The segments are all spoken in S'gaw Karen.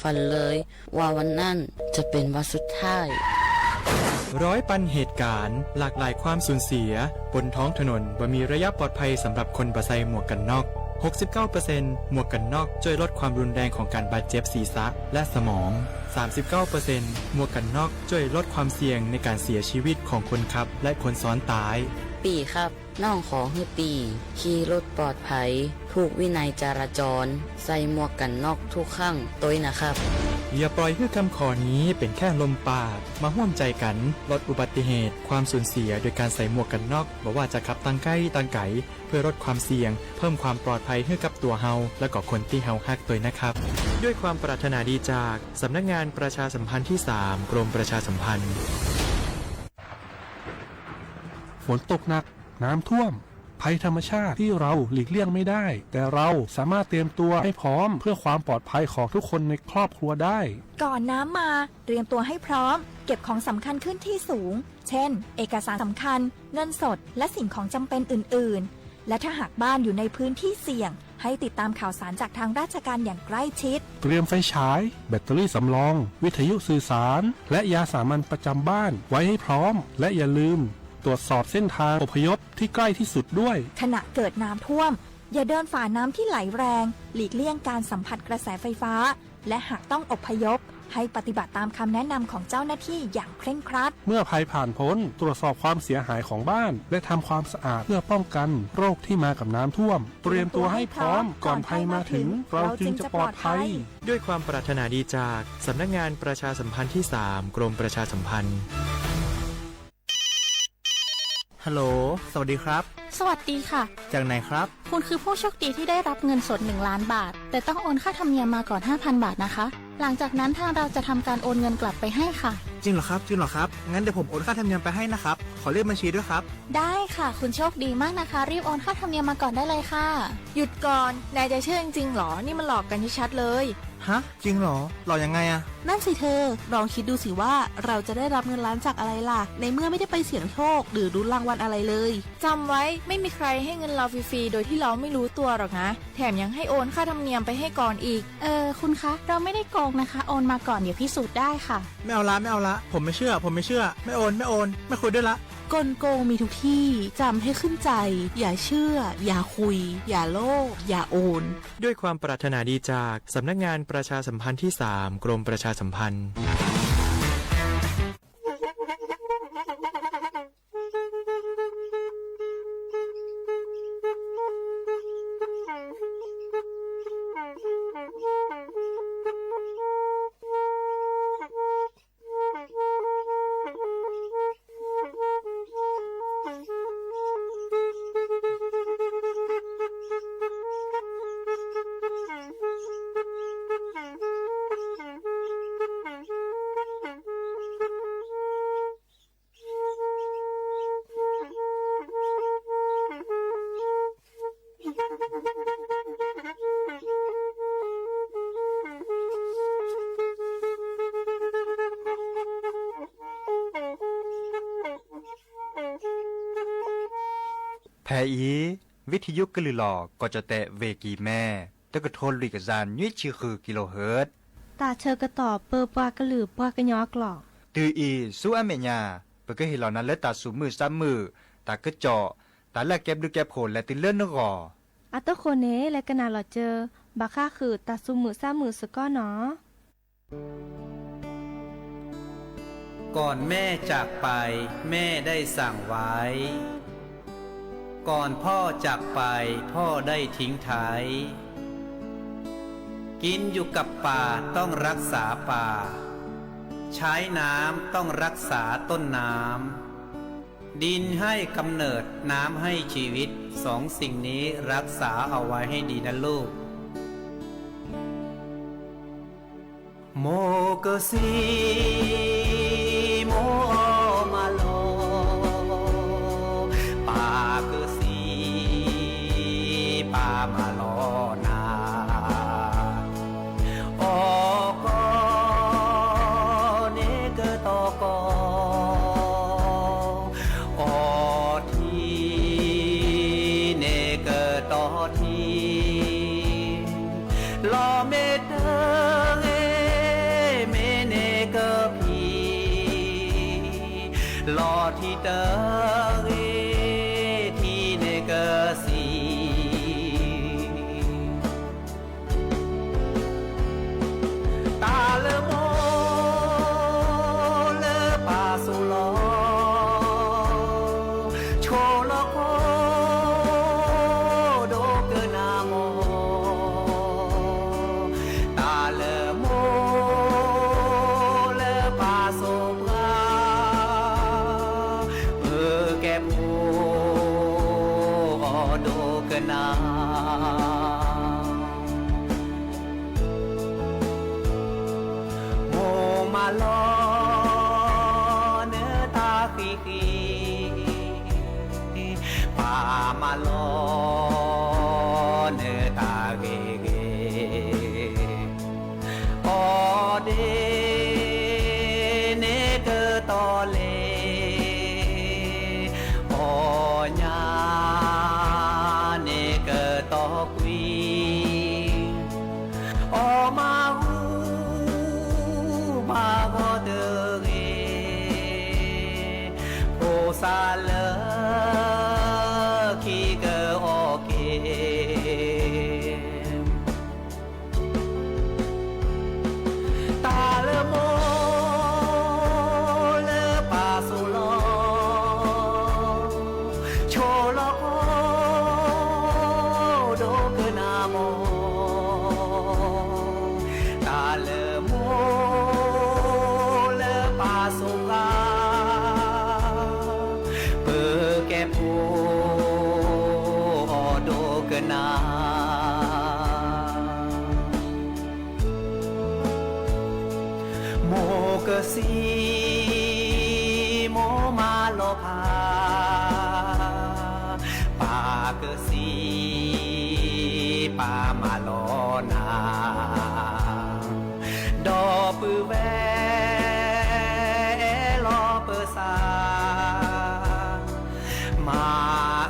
ฝันเลยว่าวันนั้นจะเป็นวันสุดท้าย ร้อยปันเหตุการณ์ หลากหลายความสูญเสีย บนท้องถนนบ่มีระยะปลอดภัยสำหรับคนบ่ใส่หมวกกันน็อก หกสิบเก้าเปอร์เซ็นต์ หมวกกันน็อกช่วยลดความรุนแรงของการบาดเจ็บศีรษะและสมอง สามสิบเก้าเปอร์เซ็นต์ หมวกกันน็อกช่วยลดความเสี่ยงในการเสียชีวิตของคนขับและคนซ้อนท้าย ปีครับ น้องขอหื้อปี ขี่รถปลอดภัย ผูกวินัยจราจร ใส่หมวกกันน็อกทุกครั้ง โตยนะครับ อย่าปล่อยให้คำขอนี้เป็นแค่ลมปาก มาร่วมใจกันลดอุบัติเหตุ ความสูญเสียโดยการใส่หมวกกันน็อก บ่ว่าจะขับทางใกล้ทางไกล เพื่อลดความเสี่ยง เพิ่มความปลอดภัยให้กับตัวเฮา และก็คนที่เฮาฮักโตยนะครับ ด้วยความปรารถนาดีจากสำนักงานประชาสัมพันธ์ที่สาม กรมประชาสัมพันธ์ ฝนตกหนัก น้ำท่วม ภัยธรรมชาติที่เราหลีกเลี่ยงไม่ได้ แต่เราสามารถเตรียมตัวให้พร้อมเพื่อความปลอดภัยของทุกคนในครอบครัวได้ ก่อนน้ำมา เตรียมตัวให้พร้อม เก็บของสำคัญขึ้นที่สูง เช่น เอกสารสำคัญ เงินสด และสิ่งของจำเป็นอื่นๆ และถ้าหากบ้านอยู่ในพื้นที่เสี่ยง ให้ติดตามข่าวสารจากทางราชการอย่างใกล้ชิด เตรียมไฟฉาย แบตเตอรี่สำรอง วิทยุสื่อสาร และยาสามัญประจำบ้านไว้ให้พร้อม และอย่าลืม ตรวจสอบเส้นทางอพยพที่ใกล้ที่สุดด้วย ขณะเกิดน้ำท่วม อย่าเดินฝ่าน้ำที่ไหลแรง หลีกเลี่ยงการสัมผัสกระแสไฟฟ้า และหากต้องอพยพ ให้ปฏิบัติตามคำแนะนำของเจ้าหน้าที่อย่างเคร่งครัด เมื่อภัยผ่านพ้น ตรวจสอบความเสียหายของบ้าน และทำความสะอาดเพื่อป้องกันโรคที่มากับน้ำท่วม เตรียมตัวให้พร้อม ก่อนภัยมาถึง เราจึงจะปลอดภัย ด้วยความปรารถนาดีจากสำนักงานประชาสัมพันธ์ที่สาม กรมประชาสัมพันธ์ ฮัลโหล สวัสดีครับ สวัสดีค่ะ จากไหนครับ คุณคือผู้โชคดีที่ได้รับเงินสดหนึ่งล้านบาท แต่ต้องโอนค่าธรรมเนียมมาก่อนห้าพันบาทนะคะ หลังจากนั้นทางเราจะทำการโอนเงินกลับไปให้ค่ะ จริงเหรอครับ จริงเหรอครับ งั้นเดี๋ยวผมโอนค่าธรรมเนียมไปให้นะครับ ขอเลขบัญชีด้วยครับ ได้ค่ะ คุณโชคดีมากนะคะ รีบโอนค่าธรรมเนียมมาก่อนได้เลยค่ะ หยุดก่อน นายจะเชื่อจริงๆหรอ นี่มันหลอกกันชัดๆเลย ฮะ จริงเหรอ หลอกยังไงอะ นั่นสิเธอ ลองคิดดูสิว่าเราจะได้รับเงินล้านจากอะไรล่ะ ในเมื่อไม่ได้ไปเสี่ยงโชค หรือลุ้นรางวัลอะไรเลย จำไว้ ไม่มีใครให้เงินเราฟรีๆ โดยที่เราไม่รู้ตัวหรอกนะ แถมยังให้โอนค่าธรรมเนียมไปให้ก่อนอีก เออ คุณคะ เราไม่ได้โกงนะคะ โอนมาก่อน เดี๋ยวพิสูจน์ได้ค่ะ ไม่เอาละ ไม่เอาละ ผมไม่เชื่อ ผมไม่เชื่อ ไม่โอน ไม่โอน ไม่คุยด้วยละ กลโกงมีทุกที่ จำให้ขึ้นใจ อย่าเชื่อ อย่าคุย อย่าโลภ อย่าโอน ด้วยความปรารถนาดีจากสำนักงานประชาสัมพันธ์ที่สาม กรมประชาสัมพันธ์ ဖဲအံၤ ဝံထယုကလုာ်လီၤ ကီၢ်ကၠီၣ်တဲၣ် ဝ့ၢ်ကံၢ်မဲ တကထိလွံၢ်ကယၤနွံဆံဃုကံလိၣ်ဟၢၣ် တၢ်ဆၢကတီၢ်ပၢပှၤကလုာ်ပှၤကညီအကျိာ် တုၤအံၤဆူအမဲာ်ညါ ပကဟ့ၣ်လီၤနၤလၢတၢ်သူၣ်မုာ်သးမုာ် တၢ်ကစီၣ် တၢ်လၢအကဲဘျုးကဲဖှိၣ်လဲၤတုၤလၢနဂီၢ် အတိခိၣ်န့ၣ် လဲၤကနၣ်လီၤစၢၤ ဘၣ်ဃးဃုာ်တၢ်သူၣ်မုာ်သးမုာ်စ့ၢ်ကီးနီၤ ก่อนแม่จากไป แม่ได้สั่งไว้ ก่อนพ่อจากไป พ่อได้ทิ้งท้าย กินอยู่กับป่า ต้องรักษาป่า ใช้น้ำ ต้องรักษาต้นน้ำ ดินให้กำเนิด น้ำให้ชีวิต สองสิ่งนี้รักษาเอาไว้ให้ดีนะลูก မိၢ်ကစံး မိၢ်အီၣ်မၤလီၤ, ပၢ်ကစံး ပၢ်မၤလီၤနၤ, အီၣ်ကီၢ် န့ၢ်ကတီၢ်ကီၢ်, အီထံ န့ၢ်ကတီၢ်ထံ, လီၤမ့ၢ်တဂ့ၤ ထံတဂ့ၤ, ထံန့ၣ်ကစံး, တၢ်လၢမိၢ်လၢပၢ်စိၤလီၤ, ဆိးလီၤခိၣ် ဒိကနၣ်မီၢ်, တၢ်လၢမိၢ်လၢပၢ်စိၤပှၤ, ပကဲဖိအီၤဒိကနၣ်. မိၢ်မၢလီၤနတၢ်ဃံဃံ, ပၢ်မၢလီၤနတၢ်ဂ့ၤဂ့ၤ, အီၤဒ့န့ၣ်ကတီၤလဲၣ်, အီၣ်ညၣ်န့ၣ်ကတီၤကွံာ်, အီၣ်မၤဟူမၤဂီၤတဂ့ၤ, ဖိစၢ်လၢခံကအီၣ်က့ၤ တၢ်လၢမိၢ်လၢပၢ်စိၤလီၤ, ဆိးလီၤခိၣ်ဒိကနၣ်မီၢ်, တၢ်လၢမိၢ်လၢပၢ်စိၤပှၤ, ပကဲဖိအီၤဒိကနၣ်. မိၢ်ကစံး, မိၢ်မၢလီၤဖး, ပၢ်ကစံး, ပၢ်မၢလီၤနၤ, ဒီပုၢ်ဝဲၢ်အဲၣ်လီၤပသး, မၤ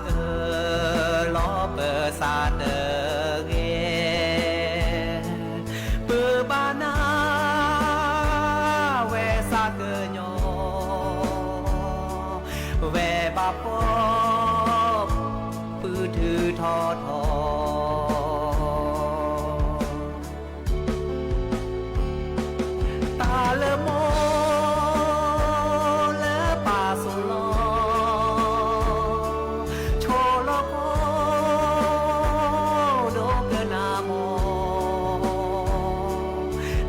အၢလီၤပသးတဂ့ၤ, ပဘၣ်နၢ်ဝဲသးကညီၤ, ဝဲဘၣ်ဖှီၣ်ပုၢ်ထုးထီထီၣ် တၢ်လၢမိၢ်လၢပၢ်စိၤလီၤ, ဆိးလီၤခိၣ်ဒိကနၣ်မီၢ်,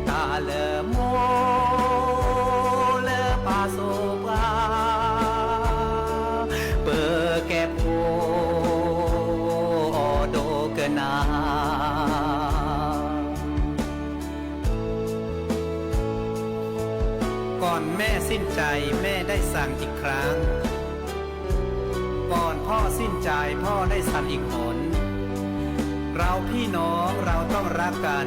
တၢ်လၢမိၢ်လၢပၢ်စိၤပှၤ, ပကဲဖိအီၤဒိကနၣ်. ก่อนแม่สิ้นใจแม่ได้สั่งอีกครั้ง ก่อนพ่อสิ้นใจพ่อได้สั่งอีกหน เราพี่น้องเราต้องรักกัน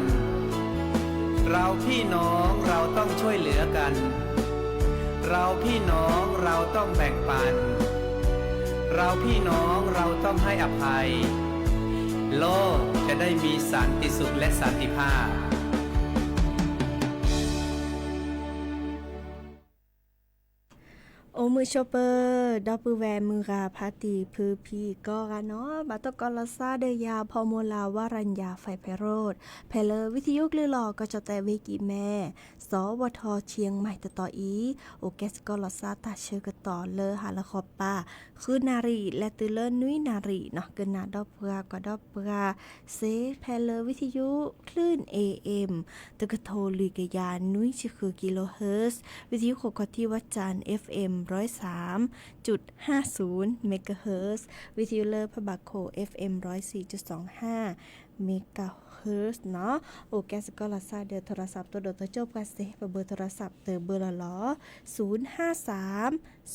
เราพี่น้องเราต้องช่วยเหลือกัน เราพี่น้องเราต้องแบ่งปัน เราพี่น้องเราต้องให้อภัย โลกจะได้มีสันติสุขและสันติภาพ အိၣ်မုာ်ဆိးပၢၤ ဒီပုၢ်ဝဲၢ်မုၢ်ဂၤဖးတံၢ်ဖုဖံကီၢ်ဂၤနီၤ, ဘၣ်တၢ်ကိးလီၤစါဒီးယၤ ဖီမိလၤ ဝါရၤညၣ် ဖဲးဖဲးရိၣ် ဖဲလၢဝံသယုၣ်ကလုၢ်လီၤ ကီၢ်ကၠီၣ်တဲၣ်ဝ့ၢ်ကံၢ်မဲ စီၤဝီၤထီၣ်ဆံမးတတီၤအံၤ, အိၣ်ကဲစ့ၢ်ကီးလီၤစါတၢ်ဆၢကတီၢ်လၢဟါလီၤဃီၤပၤ ဃုနၣ်ရံၣ် လဲၤတုၤလၢနွံနၣ်ရံၣ်နီၤ, ကနၣ်ဒီပုၢ်ဝဲၢ် ကီၢ်ဒီပုၢ်ဝဲၢ်စ့ ဖဲလၢဝံသယုၣ် คลื่น เอเอ็ม တကထိလွံၢ်ကယၤနွံဆံဃု kilohertz, ဝံသယုၣ်ခိၣ်ကီၢ်ထံဝၣ်စၣ် เอฟเอ็ม ร้อยสามจุดห้าศูนย์ megahertz, ဝံသယုၣ်လၢဖးဘၣ်ခိၣ် เอฟเอ็ม ร้อยสี่จุดสองห้า megahertz နီၤ, အိၣ်ကဲစ့ၢ်ကီးလီၤစါဒီး โทรศัพท์ တဒိၣ်တကၠိၢ်ပှၤစ့ ပဘၢ โทรศัพท์ တဘၢလီၤလီၤ, ศูนย์ห้าสาม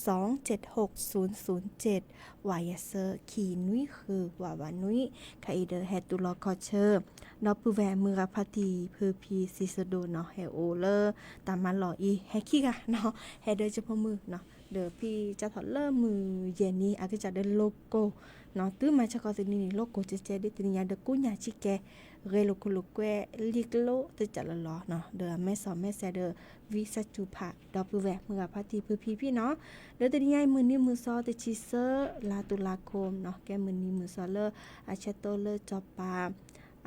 สองเจ็ดหก ศูนย์ศูนย์เจ็ด ဝးယဲၢ်ဆၢ ခံနွံဃု ဝးဝးနွံ, ခဲအံၤဒီးဟဲတူၢ်လိာ်ခီၣ်ဆၢ ဒီပုၢ်ဝဲၢ်မုၢ်ဂၤဖးတံၢ်ဖုဖံစံးစဒိၣ်နီၤ, ဟဲအိၣ်လၢတၢ်မၤလီၢ်အံၤ ဟဲခံဂၤနီၤ, ဟဲဒီးကၠိဖိမုၣ်နီၤ, ဒီးဖဲကၢ်ထီၣ်လၢမုၢ်ယဲၢ်နံၤ အကစၢ်ဒီးလိၤကိၢ်နီၤ, တုၤမၤဆၢကီးတနံၤန့ၣ် လိၤကိၢ်ကဲကဲဒ်တနံၤညါဒီး ကူညၢ်ဆံးကဲ ဂဲၤလိာ်ခိၣ်လိာ်ကွဲလံာ်ကျိတစဲးလီၤလီၤနီၤ, ဒီးအမဲာ်စီၣ်မဲာ်စဲးဒီး ဝံသးစူၤဖးဒီပုၢ်ဝဲၢ်မုၢ်ဂၤဖါတံၢ်ဖုဖံဖံနီၤ, ဒီးတနံၤညါအံၤ မုၢ်နံၤမုၢ်သီတဆံသၢ လါတုၤလါခိၣ်နီၤ, ကဲမုၢ်နံၤမုၢ်သီလၢ အဆၢတိလၢစီၤပၤ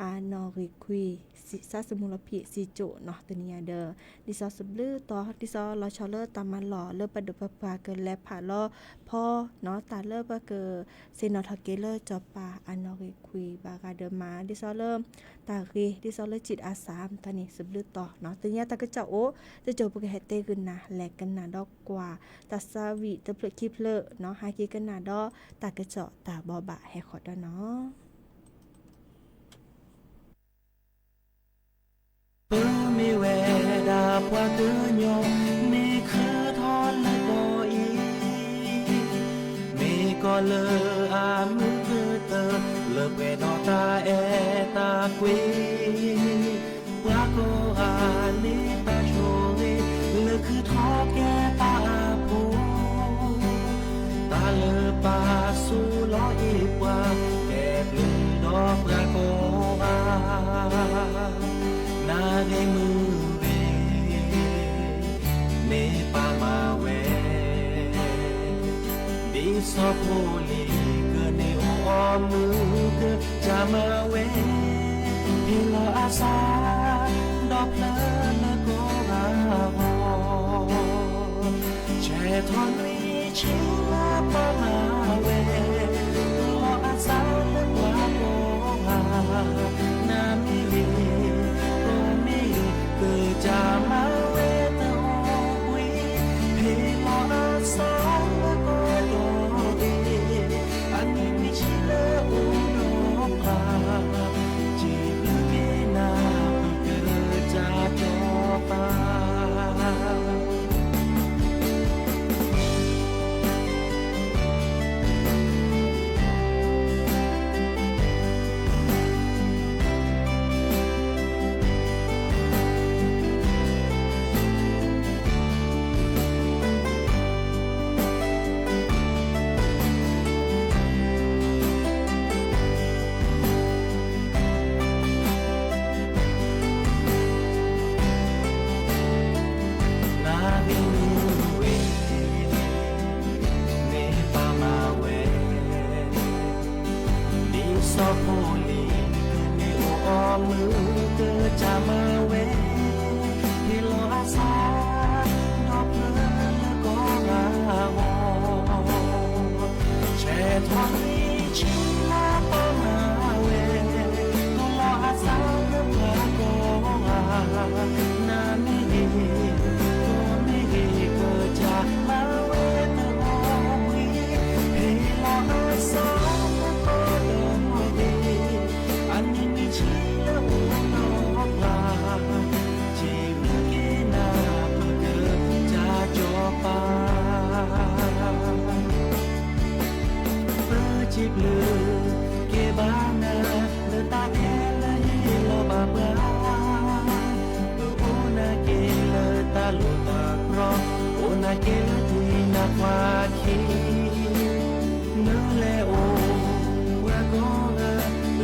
အနီၣ်ဂံၢ်ခွံ စၢ်သမူလီၤဖံးစံကၠိၣ်နီၤ, တနံၤညါဒီး ဒ်သိးစံးဘျုးတီၤ ဒ်သိးလီၤဆီလၢတၢ်မၤလီၢ်လၢပဒိၣ်ပပှၢ်ကလဲၤဖးလီၤဖီနီၤ, တၢ်လၢပကဆ့ၣ်နီၤထီၣ်က့ၤလၢစီၤပၤအနီၣ်ဂံၢ်ခွံဘၣ်ဂၤဒီးမၤ ဒ်သိးလၢ တၢ်ဂ့ၤ ဒ်သိးလၢစံးအသးမတၤန့ၣ် စံးဘျုးတီၤနီၤ, တနံၤညါတၢ်ကစီၣ်အိၣ် တကၠိပကဟဲတဲဂုာ်နၤ လဲၤကနၣ်ဒီးကွၢ် တၢ်သးဝံၣ်တဖျၢၣ်ခံဖျၢၣ်နီၤ, ဟဲက့ၤကနၣ်ဒီးတၢ်ကစီၣ်တၢ်ဘိးဘၣ်ဟဲဃီၤဒီးနီၤ. ပမ့ၢ်ဝဲဒၣ်ပှၤကညီ မ့ၢ်ခူၣ်ထီၣ်လၢကီၢ်အံၤ, မ့ၢ်ကီၢ်လၢအမုာ်ကတၢၢ် လၢပှဲၤဒီးတၢ်အဲၣ်တၢ်ကွံ, ပှၤကိးဂၤန့ၣ်တၢ်ဆိၣ်ဂ့ၤ လၢခူၣ်ထီၣ်ကဲတၢ်အပူၤ တၢ်လၢပာ်ဆူၣ်လီၤအံၤပှၤ ကဲဘျုးဒီးပှၤကိးဂၤ, နၣ်ရံၣ်မုၢ်ဂ့ၤ မ့ၢ်ပာ်မၤဝဲ ဒ်စီၤဖိလံၤကန့ၣ်အိၣ်အီၤမုၢ်ကစၢ်မၤဝဲ, ဟ့ၣ်လီၤအသး ဒီးဖျၢၣ်လၢကိးဂၤအဂီၢ်, ဆဲးထီၣ်နွံဆံလၢပာ်မၤဝဲ, လီၤအသးလၢပှၤကိးဂၤ, နၣ်မ့ၢ်ဂ့ၤ ကိၢ်မ့ၢ်ဂ့ၤ ကစၢ်မၤဝဲတအိၣ်ဘှံး, ဟ့ၣ်လီၤအသးလၢကိးဒီဘ့ၣ်, အနံၣ်နွံဆံလၢအိၣ်ဒီးပှၤ, စံးဘျုးက့ၤနၤ ပကစၢ်စီၤပၤ. နၣ်ရံၣ်မုၢ်ဂ့ၤ မ့ၢ်ပာ်မၤဝဲ, ဒ်စီၤဖိလံၤကန့ၣ်အိၣ်အီၤမုၢ်ကစၢ်မၤဝဲ, ဟ့ၣ်လီၤအသး ဒီးဖျၢၣ်လၢကိးဂၤအဂီၢ်, ဆဲးထီၣ်နွံဆံလၢပာ်မၤဝဲ, တူၢ်လိာ်အသးလၢပှၤကိးဂၤ, နၣ်မ့ၢ်ဂ့ၤ ကိၢ်မ့ၢ်ဂ့ၤ ကစၢ်မၤဝဲတအိၣ်ဘှံး, ဟ့ၣ်လီၤအသးလၢကိးဒီဘ့ၣ်, အနံၣ်နွံဆံလၢအိၣ်ဒီးပှၤ, စံးဘျုးက့ၤနၤ ပကစၢ်စီၤပၤ. ပစံးဘျုးက့ၤဘၣ်နၤ လၢတၢ်ခဲလၢာ်ဟ့ၣ်လီၤဘၣ်ပှၤ, ပအိၣ်နာ်က့ၤလၢတၢ်လိၣ်တၢ်ကြီ, အိၣ်နာ်က့ၤလၢဒံနၤပှၤခံ, နလဲၤအိၣ်ဝဲကိးဂၤ,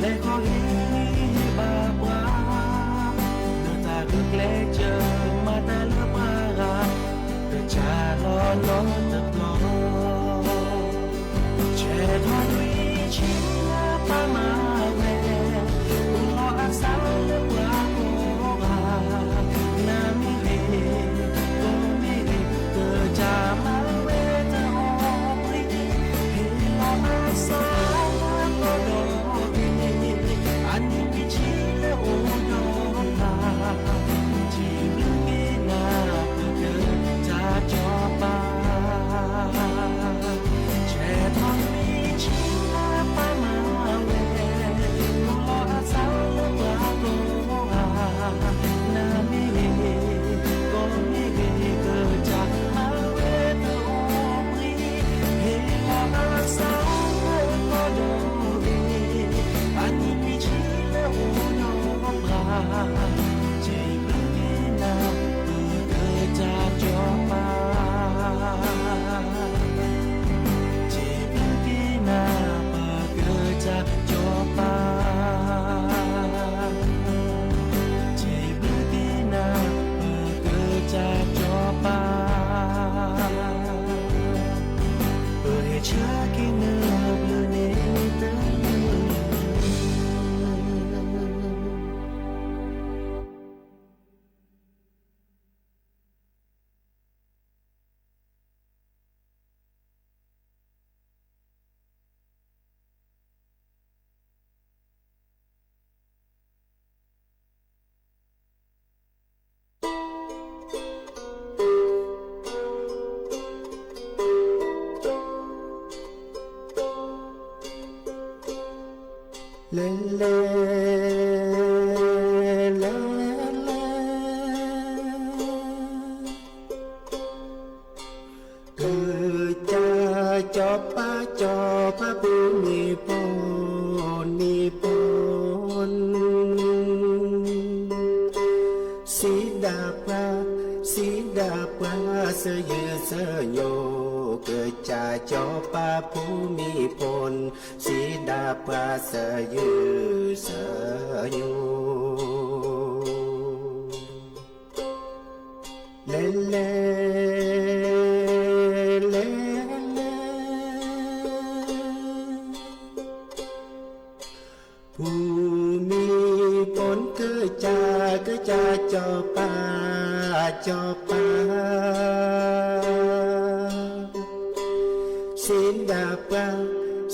လဲၤခီဟ့ၣ်ဂံၢ်ဟ့ၣ်ဘါပှၤ, လၢတၢ်ဂုာ်ကျဲးစၢးမၤတၢ်လၢပှၤဂၤ, ကစၢ်လီၤလီၤတဘျီ ဆဲးထီၣ်နွံဆံလၢပာ်မၤဝဲ, တူၢ်လိာ်အသးလၢပှၤကိးဂၤ, နၣ်မ့ၢ်ဂ့ၤ ကိၢ်မ့ၢ်ဂ့ၤ ကစၢ်မၤဝဲတအိၣ်ဘှံး, ဟ့ၣ်လီၤအသးလၢကိးဒီဘ့ၣ်, အ စံးဒၣ်ပှၤစယုၢ်စညိၣ်, ကစၢ်စီၤပၤဖူမံဖိ, စံးဒၣ်ပှၤစယုၢ်စညိၣ်, လဲၤလဲၤ လဲၤလဲၤ ဖူမံဖိကစၢ်, ကစၢ်စီၤပၤ, စီၤပၤ, စံးဒၣ်ပှၤ,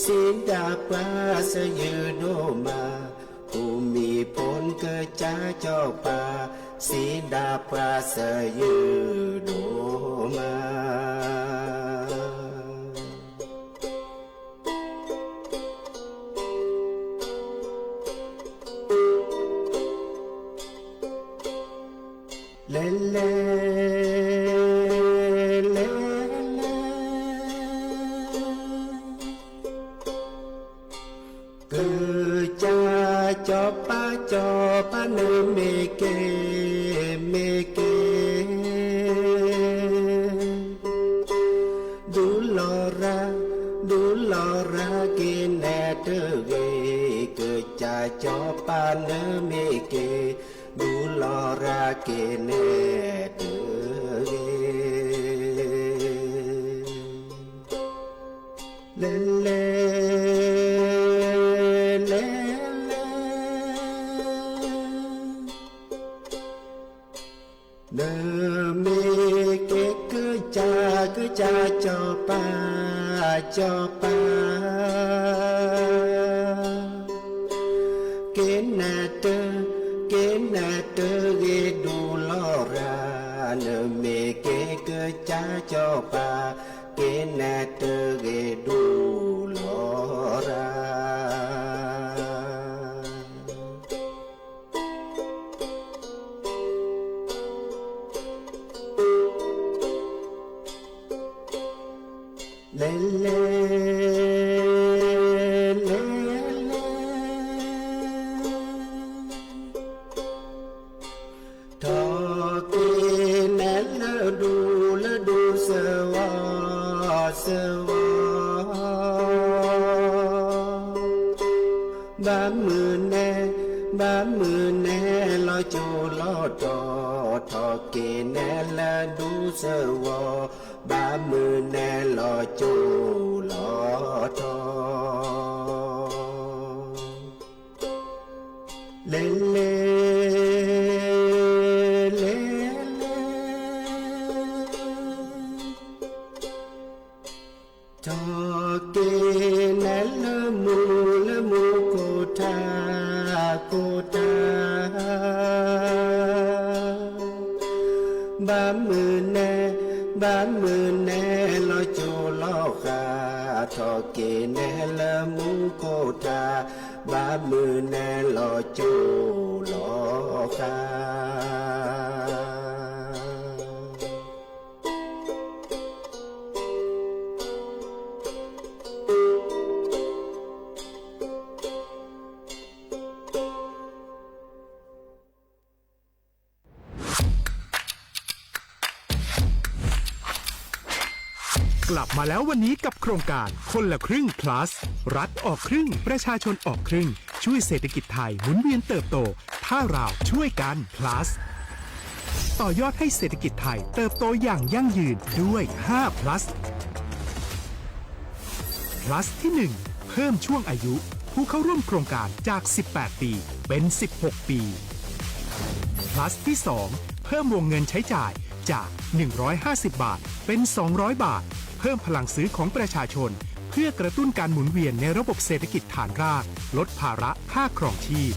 စံးဒၣ်ပှၤစယုၢ်ဒိၣ်မး, ဖူမံဖိကစၢ်စီၤပၤ, စံးဒၣ်ပှၤစယုၢ်ဒိၣ်မး. လဲၤလဲၤ လဲၤလဲၤ ကစၢ်စီၤပၤ စီၤပၤ နမ့ၢ်က့ၤ မ့ၢ်က့ၤ ဒူလီၤရၤ ဒူလီၤရၤက့ၤနဲတဂ့ၤ, ကစၢ်စီၤပၤ နမ့ၢ်က့ၤ ဒူလီၤရၤက့ၤနဲတဂ့ၤ. လဲၤလဲၤ လဲၤလဲၤ နမ့ၢ်က့ၤ ကစၢ် ကစၢ်စီၤပၤ စီၤပၤ က့ၤနဲတ က့ၤနဲတဂ့ၤ ဒူလီၤရၤ, နမ့ၢ်က့ၤ ကစၢ်စီၤပၤ က့ၤနဲတဂ့ၤ ဒူလီၤရၤ. လဲၤလဲၤ လဲၤလဲၤ ထီၣ်က့ၤနဲလၢဒူ လၢဒူစဝီ စဝီ, ဘၣ်မုာ်နဲ ဘၣ်မုာ်နဲလီၤကၠိလီၤထီ, ထီၣ်က့ၤနဲလၢဒူစဝီ, ဘၣ်မုာ်နဲလီၤကၠိလီၤထီ. လဲၤလဲၤ လဲၤလဲၤ ထီၣ်က့ၤနဲလၢမူ လၢမူခိၣ်ထါ ခိၣ်ထါ, ဘၣ်မုာ်နဲ ဘၣ်မုာ်နဲလီၤကၠိလီၤဃါ, ထီၣ်က့ၤနဲလၢမူခိၣ်ထါ, ဘၣ်မုာ်နဲလီၤကၠိလီၤဃါ. กลับมาแล้ววันนี้กับโครงการคนละครึ่ง plus รัฐออกครึ่ง ประชาชนออกครึ่ง ช่วยเศรษฐกิจไทยหมุนเวียนเติบโต ถ้าเราช่วยกัน plus ต่อยอดให้เศรษฐกิจไทยเติบโตอย่างยั่งยืนด้วย ห้า plus plus ที่ หนึ่ง เพิ่มช่วงอายุผู้เข้าร่วมโครงการจาก สิบแปด ปี เป็น สิบหก ปี plus ที่ สอง เพิ่มวงเงินใช้จ่ายจาก หนึ่งร้อยห้าสิบ บาท เป็น สองร้อย บาท เพิ่มพลังซื้อของประชาชน เพื่อกระตุ้นการหมุนเวียนในระบบเศรษฐกิจฐานราก ลดภาระค่าครองชีพ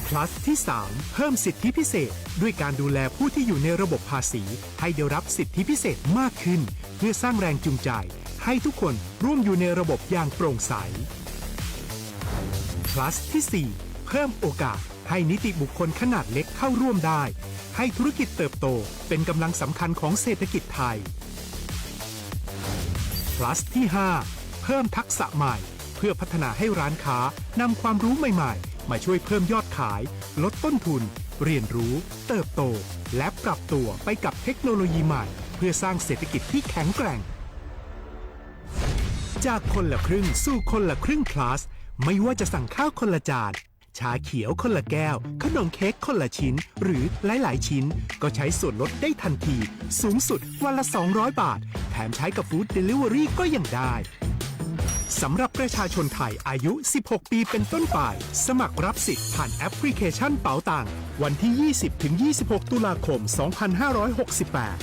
plus ที่ สาม เพิ่มสิทธิพิเศษ ด้วยการดูแลผู้ที่อยู่ในระบบภาษี ให้ได้รับสิทธิพิเศษมากขึ้น เพื่อสร้างแรงจูงใจ ให้ทุกคนร่วมอยู่ในระบบอย่างโปร่งใส plus ที่ สี่ เพิ่มโอกาสให้นิติบุคคลขนาดเล็กเข้าร่วมได้ ให้ธุรกิจเติบโตเป็นกำลังสำคัญของเศรษฐกิจไทย plus ที่ ห้า เพิ่มทักษะใหม่ เพื่อพัฒนาให้ร้านค้านำความรู้ใหม่ๆ มาช่วยเพิ่มยอดขาย ลดต้นทุน เรียนรู้ เติบโต และปรับตัวไปกับเทคโนโลยีใหม่ เพื่อสร้างเศรษฐกิจที่แข็งแกร่ง จากคนละครึ่งสู่คนละครึ่ง Plus ไม่ว่าจะสั่งข้าวคนละจาน ชาเขียวคนละแก้ว ขนมเค้กคนละชิ้น หรือหลายๆ ชิ้น ก็ใช้ส่วนลดได้ทันที สูงสุดวันละ สองร้อย บาท แถมใช้กับ Food Delivery ก็ยังได้ สำหรับประชาชนไทยอายุ สิบหก ปีเป็นต้นไป สมัครรับสิทธิ์ผ่านแอปพลิเคชันเป๋าตัง วันที่ ยี่สิบ ถึง ยี่สิบหก ตุลาคม สองพันห้าร้อยหกสิบแปด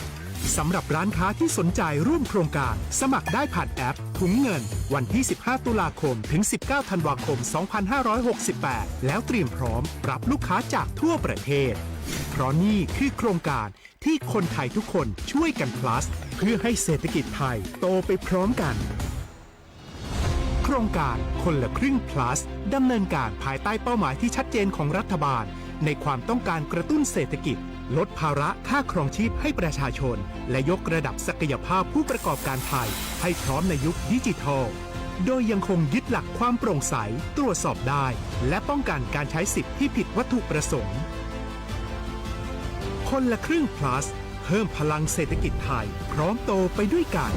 สำหรับร้านค้าที่สนใจร่วมโครงการ สมัครได้ผ่านแอปถุงเงิน วันที่ สิบห้า ตุลาคม ถึง สิบเก้า ธันวาคม สองพันห้าร้อยหกสิบแปด แล้วเตรียมพร้อมรับลูกค้าจากทั่วประเทศ เพราะนี่คือโครงการที่คนไทยทุกคนช่วยกัน Plus เพื่อให้เศรษฐกิจไทยโตไปพร้อมกัน โครงการคนละครึ่ง Plus ดำเนินการภายใต้เป้าหมายที่ชัดเจนของรัฐบาล ในความต้องการกระตุ้นเศรษฐกิจ ลดภาระค่าครองชีพให้ประชาชน และยกระดับศักยภาพผู้ประกอบการไทยให้พร้อมในยุคดิจิทัล โดยยังคงยึดหลักความโปร่งใส ตรวจสอบได้ และป้องกันการใช้สิทธิ์ที่ผิดวัตถุประสงค์ คนละครึ่ง Plus เพิ่มพลังเศรษฐกิจไทย พร้อมโตไปด้วยกัน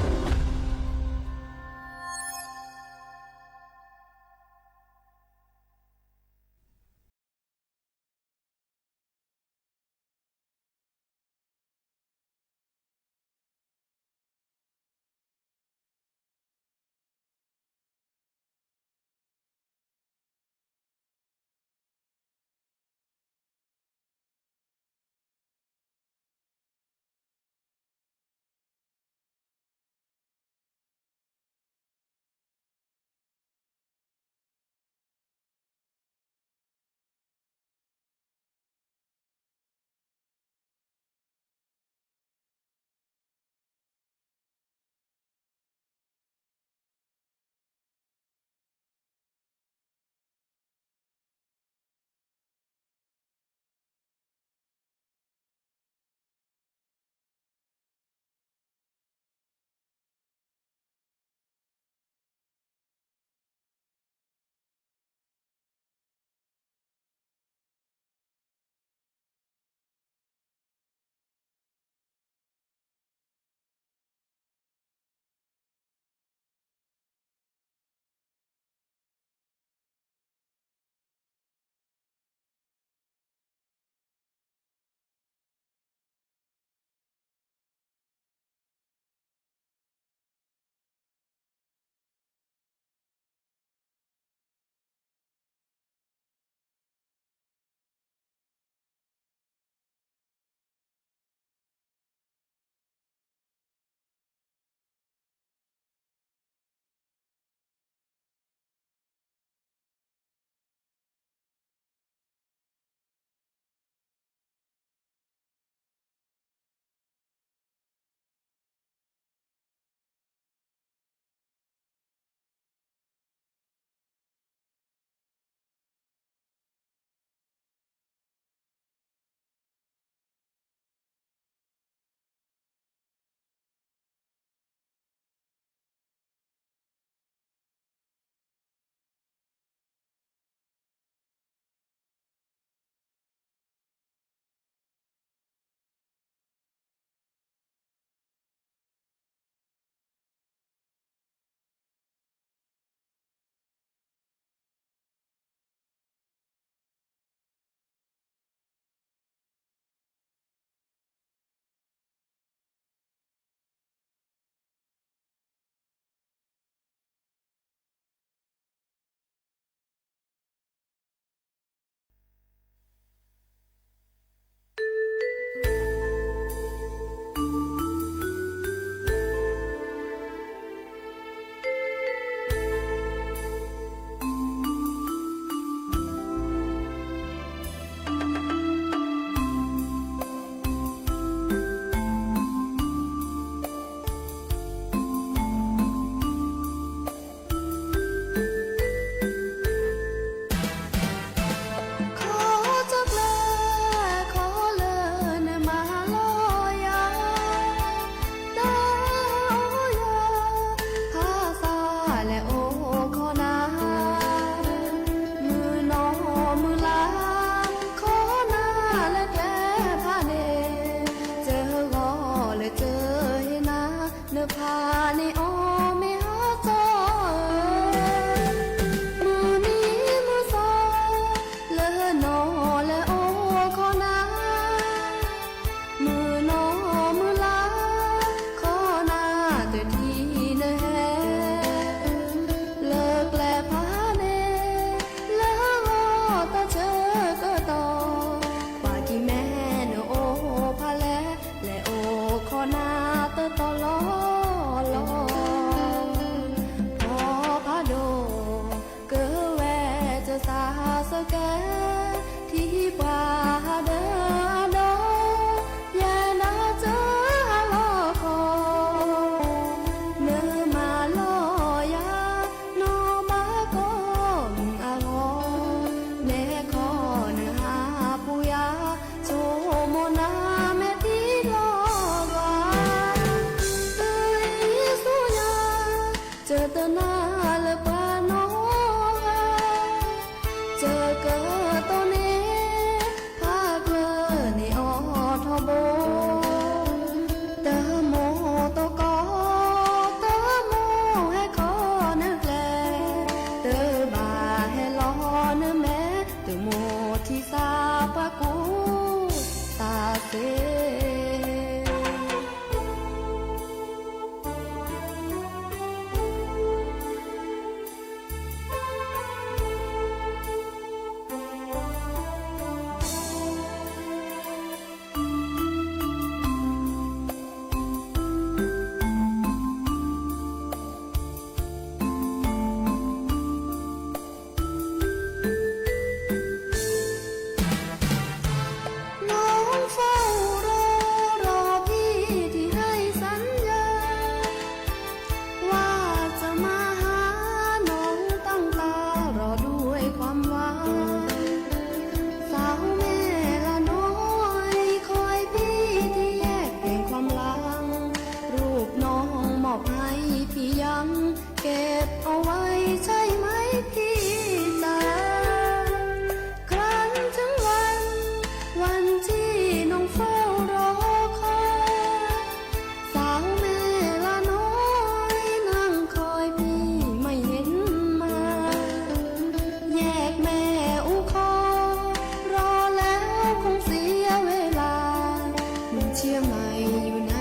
ไม่อยู่ไหน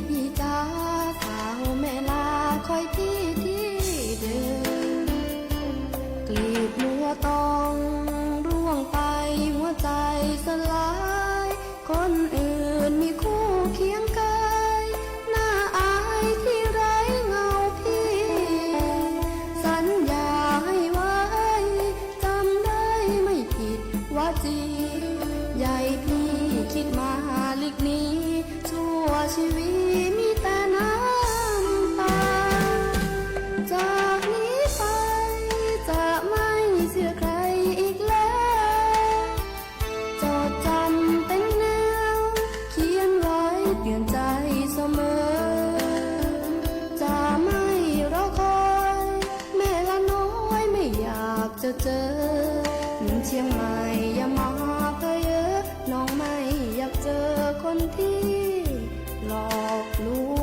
พี่จ๋า สาวแม่ลาคอยพี่ที่เดิม กลีบบัวตองร่วงไป หัวใจสลาย คนอื่นมีคู่เคียงกาย น่าอายที่ไร้เงาพี่ สัญญาให้ไว้ จำได้ไม่ผิดว่าจี ยายพี่คิดมาลึกนี้ ชั่วชีวิตมีแต่น้ำตา จากนี้ไปจะไม่เชื่อใครอีกแล้ว จดจำเป็นแนวเขียนไว้เตือนใจเสมอ จะไม่รอคอย แม่ละน้อยไม่อยากจะเจอ หนุ่มเชียงใหม่อย่ามาเพ้อเย้อ น้องไม่อยากเจอคนที่หลอกลว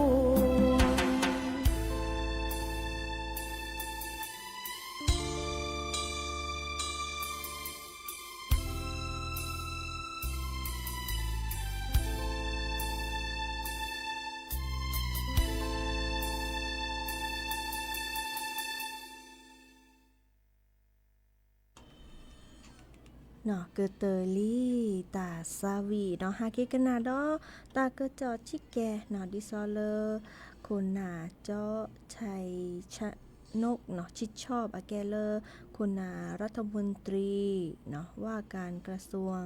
ง ကတၢၢ်လံ တၢ်သးဝံၣ်နီၤ ဟဲက့ၤကနၣ်ဒီး တၢ်ကစီၣ်ဆံးကဲနီၤ ဒ်သိးလၢ ခိၣ်နၢ် ကၠီၣ်ဆဲး ဆၣ်နိၣ်နီၤ ဆံၣ်ဆီၣ် အကဲလၢ ခိၣ်နၢ် รัฐมนตรีနီၤ ว่าการกระทรวง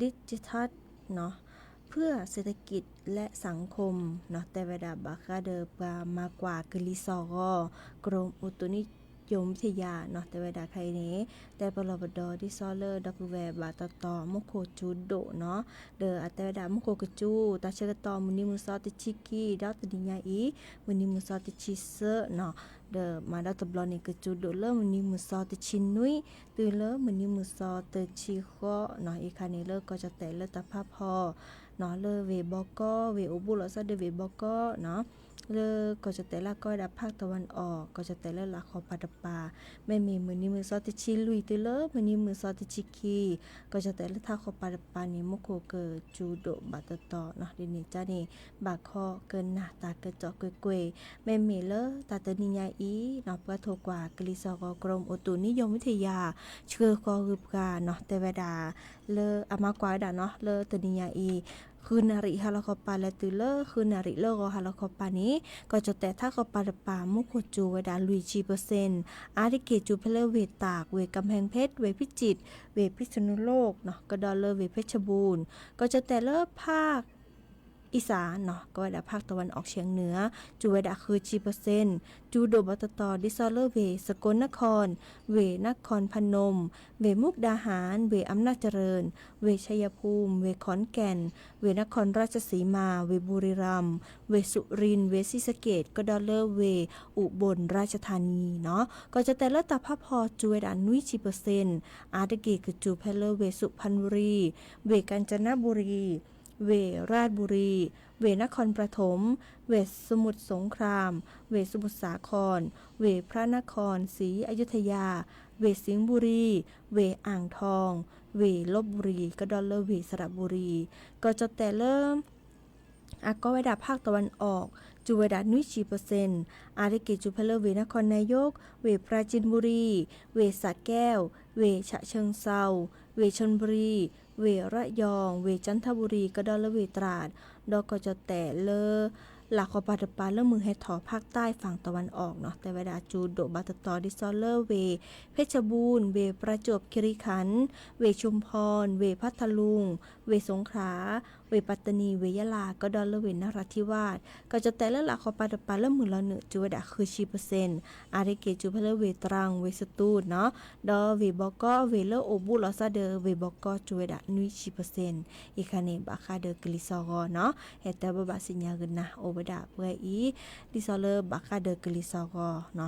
ดิจิทัลနီၤ เพื่อเศรษฐกิจและสังคมနီၤ တဲဝဲဒၣ်ဘၣ်ဃးဒီးပှၤမၤကွၢ်ကလံၤစိးဂီၤ กรมอุตุนิยมวิทยาနီၤ တဲဝဲဒၣ်ခဲအံၤန့ၣ် တဲပလီၢ်ပဒီးဒ်သိးလၢဒီပုၢ်ဝဲၢ်ဘၣ်တတီၤ မူခိၣ်စူၤဒိၣ်နီၤ ဒီးအတဲဝဲဒၣ်မူခိၣ်ကစူၤ တၢ်ဆၢကတီၢ်မုၢ်နံၤမုၢ်သီတဆံခံ ဒီးတနံၤညါအံၤ မုၢ်နံၤမုၢ်သီတဆံသၢနီၤ ဒီးမၤဒီးတဘျီန့ၣ် ကစူၤဒိၣ်လၢမုၢ်နံၤမုၢ်သီတဆံနွံ တုၤလၢမုၢ်နံၤမုၢ်သီတဆံဃိးနီၤ အံၤခါန့ၣ်လၢကီၢ်ကၠီၣ်တဲာ်လၢတၢ်ဖးဖီနီၤ လၢဝ့ၢ်ဘီကီ ဝ့ၢ်အိၣ်ဘူးလီၤဆီဒၣ်ဝ့ၢ်ဘီကီနီၤ လၢကီၢ်ကၠီၣ်တဲာ်လၢအကိးဝဲဒၣ် ဖၣ်တဝၣ်အီၣ် ကီၢ်ကၠီၣ်တဲာ်လၢလၢဃီၤပၤတပၤ မ့မ့ၢ်မုၢ်နံၤမုၢ်သီတဆံလွံၢ်တုၤလၢမုၢ်နံၤမုၢ်သီတဆံခံ ကီၢ်ကၠီၣ်တဲာ်လၢထးဃီၤပၤတပၤန့ၣ် မူခိၣ်ကစူၤဒိၣ်ဘၣ်တတီၤနီၤ ဒ်န့ၣ်ကန့ၣ် ဘၣ်ခီကနၣ်တၢ်ကစီၣ်ကွ့ၢ်ကွ့ၢ် မ့မ့ၢ်လၢတၢ်တနံၤညါအံၤနီၤ ပှၤထိၣ်ကွၢ်ကလံၤစိးဂီၤ กรมอุตุนิยมวิทยา ဆှၢဃီၤဂုာ်ပှၤနီၤ တဲဝဲဒၣ် လၢအမၤကွၢ်ဝဲဒၣ်နီၤ လၢတနံၤညါအံၤ ဃုနၣ်ရံၣ်ဟါလီၤခီပၤ လဲၤတုၤလၢဃုနၣ်ရံၣ်လၢဂီၤဟါလီၤခီပၤန့ၣ် ကီၢ်ကၠီၣ်တဲာ်ထးဃီၤပၤတပၤ မူခိၣ်စူၤဝဲဒၣ်လွံၢ်ဆံပၢၢ်စ့ၣ် အါတက့ၢ်စူၤဖဲလၢဝ့ၢ်တၢ် ဝ့ၢ်ကၣ်ဖဲၣ်ဖ့ၣ် ဝ့ၢ်ဖံၣ်စံၣ် ဝ့ၢ်ဖံၣ်စနူလိၣ်နီၤ ကဒီးလၢဝ့ၢ်ဖ့ၣ်ဆၣ်ဘူၣ် ကီၢ်ကၠီၣ်တဲာ်လၢဖး อีสานနီၤ ကိးဝဲဒၣ် ภาคตะวันออกเฉียงเหนือ စူၤဝဲဒၣ်ဃုဆံပၢၢ်စ့ၣ် စူၤဒိၣ်ဘၣ်တတီၤ ဒ်သိးလၢဝ့ၢ် สกลนคร ဝ့ၢ် นครพนม ဝ့ၢ် มุกดาหาร ဝ့ၢ် อำนาจเจริญ ဝ့ၢ် ชัยภูมิ ဝ့ၢ် ขอนแก่น ဝ့ၢ် นครราชสีมา ဝ့ၢ် บุรีรัมย์ ဝ့ၢ် สุรินทร์ ဝ့ၢ် ศรีสะเกษ ကဒီးလၢဝ့ၢ် อุบลราชธานีနီၤ ကီၢ်ကၠီၣ်တဲာ်လၢတၢ်ဖးဖီ စူၤဝဲဒၣ်နွံဆံပၢၢ်စ့ၣ် အါတက့ၢ်ကစူၤဖဲလၢဝ့ၢ် สุพรรณบุรี ဝ့ၢ် กาญจนบุรี ဝ့ၢ် ราชบุรี ဝ့ၢ် นครปฐม ဝ့ၢ် สมุทรสงคราม ဝ့ၢ် สมุทรสาคร ဝ့ၢ် พระนครศรีอยุธยา ဝ့ၢ် สิงห์บุรี ဝ့ၢ် อ่างทอง ဝ့ၢ် ลพบุรี ကဒီးလၢဝ့ၢ် สระบุรี ကီၢ်ကၠီၣ်တဲာ်လၢ အကိးဝဲဒၣ် ภาคตะวันออก စူၤဝဲဒၣ်နွံဆံပၢၢ်စ့ၣ် အါတက့ၢ်စူၤဖဲလၢဝ့ၢ် นครนายก ဝ့ၢ် ปราจีนบุรี ဝ့ၢ် สระแก้ว ဝ့ၢ် ฉะเชิงเทรา ဝ့ၢ် ชลบุรี ဝ့ၢ် ระยอง ဝ့ၢ် จันทบุรี ကဒီးလၢဝ့ၢ် ตราด ဒီးကီၢ်ကၠီၣ်တဲာ်လၢ လၢဃီၤပၤတပၤလၢမုၢ်ဟဲထီၣ် ภาคใต้ฝั่งตะวันออกနီၤ တဲဝဲဒၣ်စူၤဒိၣ်ဘၣ်တတီၤ ဒ်သိးလၢဝ့ၢ် เพชรบูรณ์ ဝ့ၢ် ประจวบคีรีขันธ์ ဝ့ၢ် ชุมพร ဝ့ၢ် พัทลุง ဝ့ၢ် สงขลา ဝ့ၢ် ปัตตานี ဝ့ၢ် ยะลา ကဒီးလၢဝ့ၢ် นราธิวาส ကီၢ်ကၠီၣ်တဲာ်လၢလၢဃီၤပၤတပၤလၢမုၢ်လီၤနုာ် စူၤဝဲဒၣ်ဃုဆံပၢၢ်စ့ၣ် အါတက့ၢ်စူၤဖဲလၢဝ့ၢ် ตรัง ဝ့ၢ် สตูลနီၤ ဒီးဝ့ၢ်ဘီကီ ဝ့ၢ်လၢအိၣ်ဘူးလီၤဆီဒၣ်ဝ့ၢ်ဘီကီ စူၤဝဲဒၣ်နွံဆံပၢၢ်စ့ၣ် အံၤခါန့ၣ် ဘၣ်ဃးဒီးကလံၤစိးဂီၤနီၤ ဟဲတဲဘၣ်ဘၣ်ဆ့ၣ်ညါကနၣ်အိၣ်ဝဲဒၣ်ပှဲၤအံၤ ဒ်သိးလၢဘၣ်ဃးဒီးကလံၤစိးဂီၤနီၤ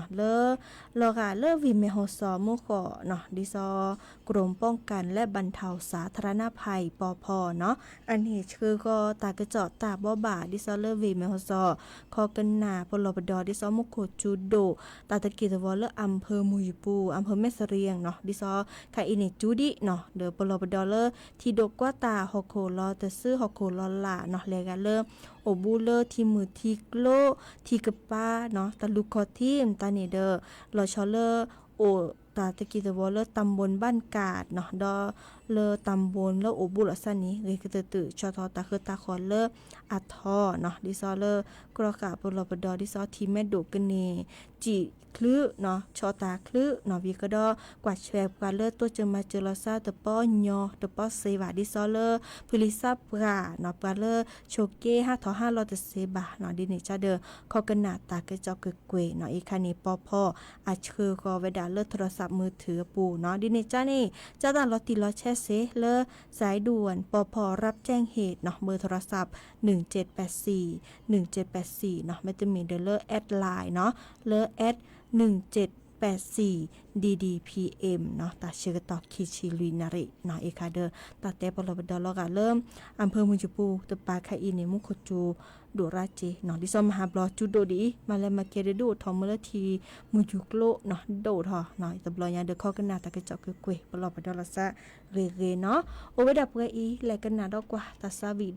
လၢ လီၤဂာ်လၢဝ့ၢ်မဲၢ်ဟီၣ်စီၤမူဃီနီၤ ဒ်သိး กรมป้องกันและบรรเทาสาธารณภัย ปภနီၤ အန့ၣ် ဆှၢဃီၤတၢ်ကစီၣ်တၢ်ဘိးဘၣ် ဒ်သိးလၢဝ့ၢ်မဲၢ်ဟီၣ်စီၣ် ခီကနၣ်ပလီၢ်ပဒီ ဒ်သိးမူခိၣ်စူၤဒိၣ် တၢ်သက့ၢ်သဝီလၢအမ်ဖၢၣ်မုၢ်ယူၤပူၤ အမ်ဖၢၣ်မဲၢ်စရံယၣ်နီၤ ဒ်သိးခါအံၤန့ၣ် စူၤဒံးနီၤ ဒီးပလီၢ်ပဒီလၢ ထံဒိၣ်ကွၢ်တၢ်ဟီၣ်ခိၣ်လီၤတစု ဟီၣ်ခိၣ်လီၤလးနီၤ လဲၤဂၤလၢ အိၣ်ဘူးလၢထံမုၢ်ထံကျိ ထံကပၤနီၤ တၢ်လူၢ်ခီၣ်ထံး မတၤန့ၣ်ဒီး လီၤဆီလၢ အိၣ်တၢ်သက့ၢ်သဝီလၢ ตำบลบ้านกาดနီၤ ဒီးလၢ ตำบล လၢအိၣ်ဘူးလီၤစၢ်န့ၣ် ဂ့ၤကတၢၢ်တုၤ ဆီၣ်ထီၣ်တၢ်ဃၢတၢ်ဃီၤလၢအထီနီၤ ဒ်သိးလၢ ကြၢးဃာ်ပလီၢ်ပဒီ ဒ်သိးထံမဲဒိၣ်ကန့ၢ် စံၣ်ချုးနီၤ ဆီၣ်တၢ်ချုးနီၤ ဝံၤကဒီး ကွၢ်ထွဲပှၤလၢတိစၢၤမၤစၢၤလီၤစၢ်တပီၢ်ညီတပီၢ်စ့ဘၣ် ဒ်သိးလၢ ဖုလံၤသၣ်ပှၢ်နီၤ ပှၤလၢဆိးက့ဟးထီၣ်ဟးလီၤတစ့ဘၣ်နီၤ ဒ်န့ၣ်ကဒီး ခီကနၣ်တၢ်ကစီၣ်ကွ့ၢ်ကွ့ၢ်နီၤ အံၤခါန့ၣ် ပီဖီ အဆှၢဃီၤဝဲဒၣ်လၢ โทรศัพท์มือถือ အပူၤနီၤ ဒ်န့ၣ်ကန့ၣ် ကၢ်တၢ်လီၤတံၢ်လီၤဆဲးစ့လၢ สายด่วน ပီဖီ รับแจ้งเหตุနီၤ เบอร์โทรศัพท์ หนึ่งเจ็ดแปดสี่ หนึ่งเจ็ดแปดสี่နီၤ မ့တမ့ၢ်ဒီးလၢ แอดไลน์နီၤ လၢ แอดหนึ่งเจ็ดแปดสี่ ดีดีพีเอ็มနီၤ တၢ်ဆၢကတီၢ်ခံဆံလွံၢ်နၣ်ရံၣ်နီၤ အံၤခါဒီး တၢ်တဲပလီၢ်ပဒီလီၤဂာ်လၢ အမ်ဖၢၣ်မုၢ်ယူၤပူၤတပၤခါအံၤန့ၣ် မူခိၣ်စူၤဒိၣ်ရၣ်စ့နီၤ ဒ်သိးမဟါဘျီစူၤဒိၣ်ဒ်အံၤ မၤလဲၤမၤကဲဒီးဒိၣ်ထီၣ်မ့ၢ်လၢထံမုၢ်ယူၤကျိနီၤ ဒိၣ်ထီၣ်နီၤ တဘျီညါဒီးခီကနၣ်တၢ်ကစီၣ်ကွ့ၢ်ကွ့ၢ် ပလီၢ်ပဒီလီၤစၢ်ဂ့ၤဂ့ၤနီၤ အိၣ်ဝဲဒၣ်ပှဲၤအံၤ လဲၤကနၣ်ဒီးကွၢ်တၢ်သးဝံ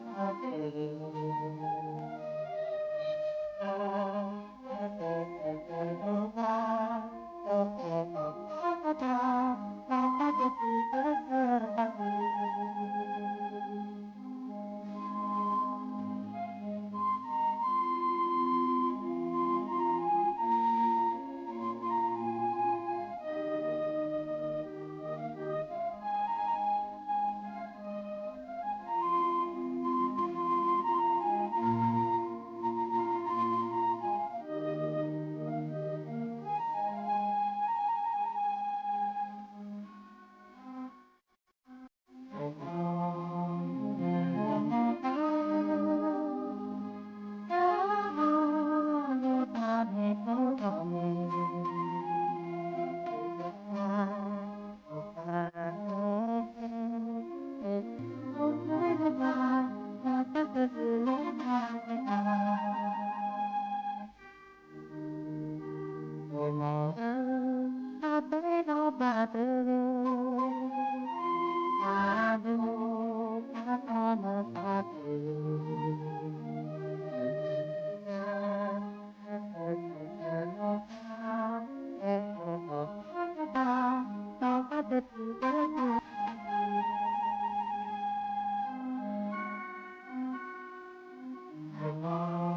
ၣ်ဒီးတဖျၢၣ်ခံဖျၢၣ်နီၤ.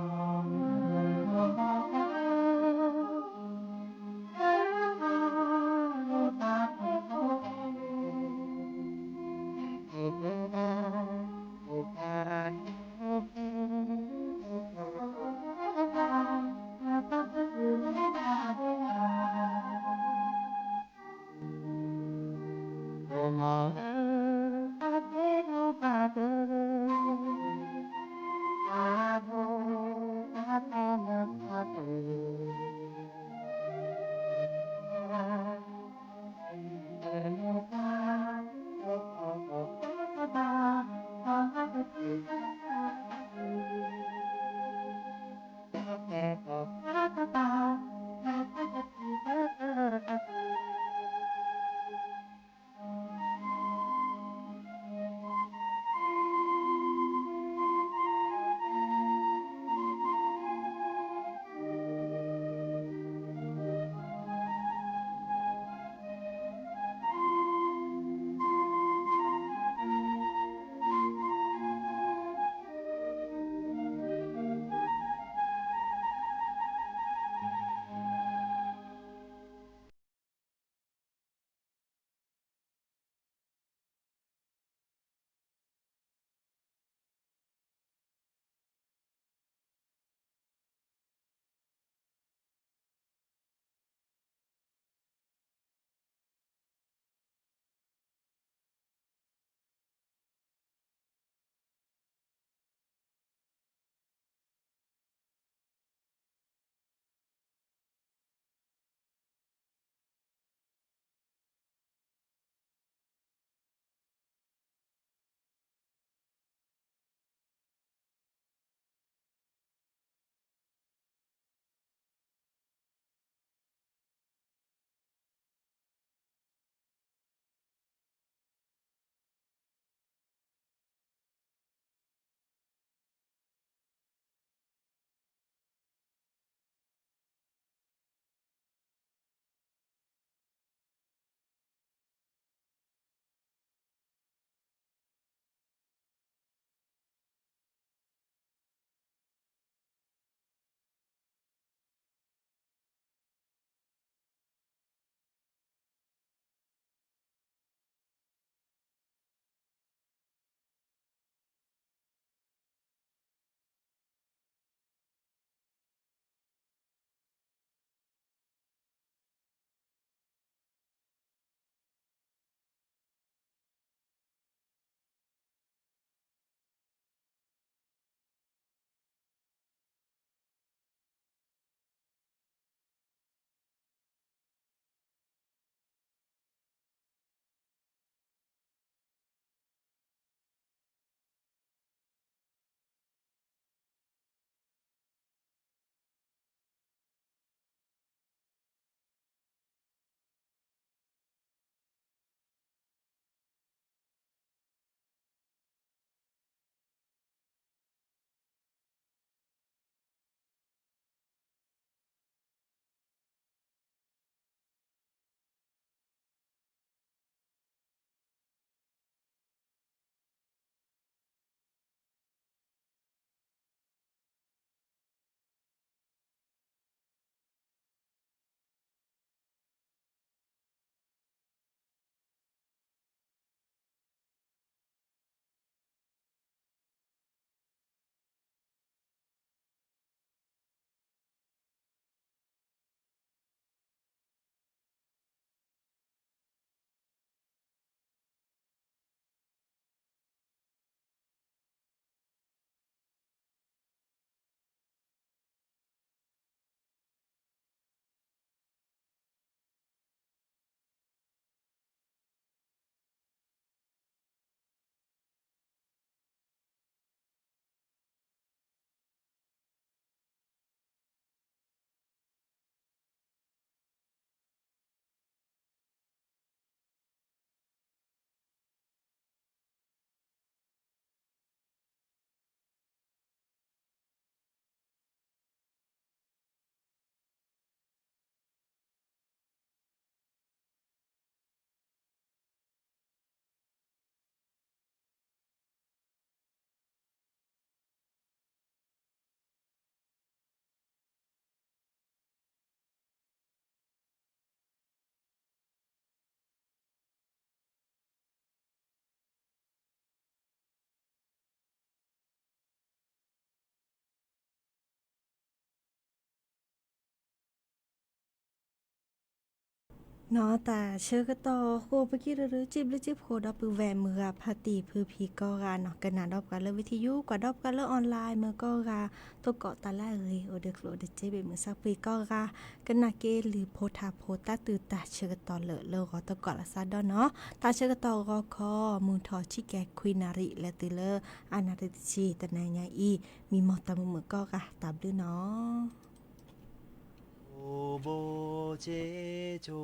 နီၢ်တၢ်ဆၢကတီၢ်ဃိ ပကံၢ်ရရၢ စံးဘျုးစံးဖှိၣ်ဒီပုၢ်ဝဲၢ်မုၢ်ဂၤဖါတံၢ်ဖုဖံးကိးဂၤနီၢ် ကနၣ်ဒီးပှၤလၢဝံထံယူ ကွၢ်ဒီးပှၤလၢ online မုၢ်ကိးဂၤ သကိးတၢ်လၢအဂ့ၤ အိၣ်ဒီးကျိၣ်ဒီးစ့ဘ့ၣ်မုၢ်ဆါဖှံကိးဂၤ ကနၣ်က့ၤလုၢ်ဖိထါဖိတၢ်သူၣ်တၢ်ဆၢကတီၢ်လၢာ်လၢဂီၤသကိးလၢ်စးဒီးနီၢ် တၢ်ဆၢကတီၢ်ဂီၤခီ မုၢ်ထီၣ်ဆံကဲၤခွံနၣ်ရံၣ် လဲၤတုၤလၢအနၣ်ရံၣ်တဆံတနံၤညါအံၤ မံမီၢ်တၢ်မုာ်မုာ်ကိးဂၤ တၢ်ဘျုးနီၢ် ဘိၣ်ဘိၣ်ဆ့ဆိ